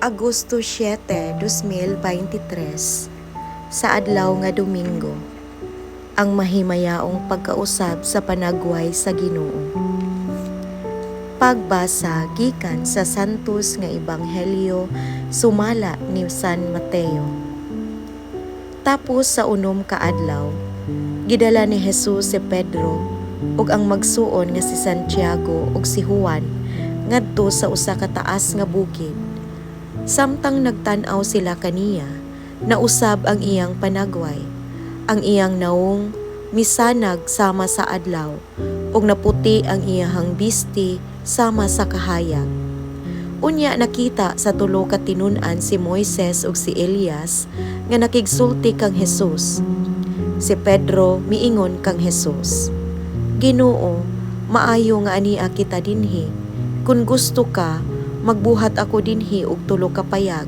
Agosto 7, 2023, sa adlaw nga Domingo, ang mahimayaong pagkausab sa panagway sa Ginoo. Pagbasa gikan sa Santos nga Ebanghelyo sumala ni San Mateo. Tapos sa 6 ka adlaw, gidala ni Jesus si Pedro ug ang magsuon nga si Santiago ug si Juan ngadto sa usa ka taas nga bukid. Samtang nagtan-aw sila kaniya, nausab ang iyang panagway. Ang iyang nawong misanag sama sa adlaw, ug naputi ang iyahang bisti sama sa kahayag. Unya nakita sa tulo ka tinun-an si Moises ug si Elias nga nakigsulti kang Jesus. Si Pedro miingon kang Jesus, "Ginoo, maayo nga ania kita dinhi. Kun gusto ka, magbuhat ako dinhi og tulo ka payag,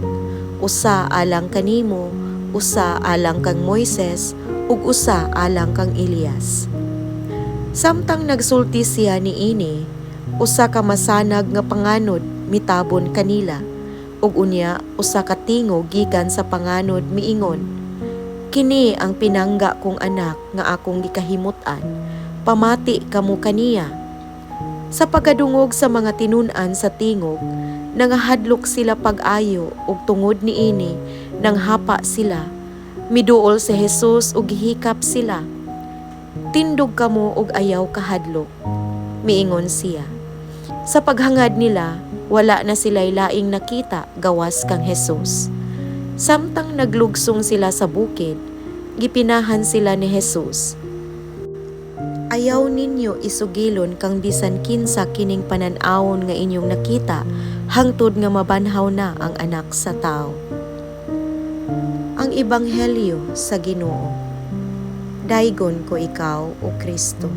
usa alang kanimo, usa alang kang Moises, ug usa alang kang Elias." Samtang nagsulti siya niini, usa ka masanag nga panganod mitabon kanila, ug unya usa ka tingog gikan sa panganod miingon, "Kini ang pinangga kong anak nga akong gikahimut-an. Pamati kamo kaniya." Sa pagkadungog sa mga tinun-an sa tingog, nangahadlok sila pag-ayo ug tungod niini nanghapa sila. Miduol si Jesus ug gihikap sila. "Tindog kamo ug ayaw kahadlok," miingon siya. Sa paghangad nila, wala na sila'y laing nakita gawas kang Jesus. Samtang naglugsong sila sa bukid, gipinahan sila ni Jesus. "Ayaw ninyo isugilon kang bisan kinsa kining panan-awon nga inyong nakita hangtod nga mabanhaw na ang Anak sa Tawo." Ang Ebanghelyo sa Ginoo. Daygon ko ikaw, o Kristo.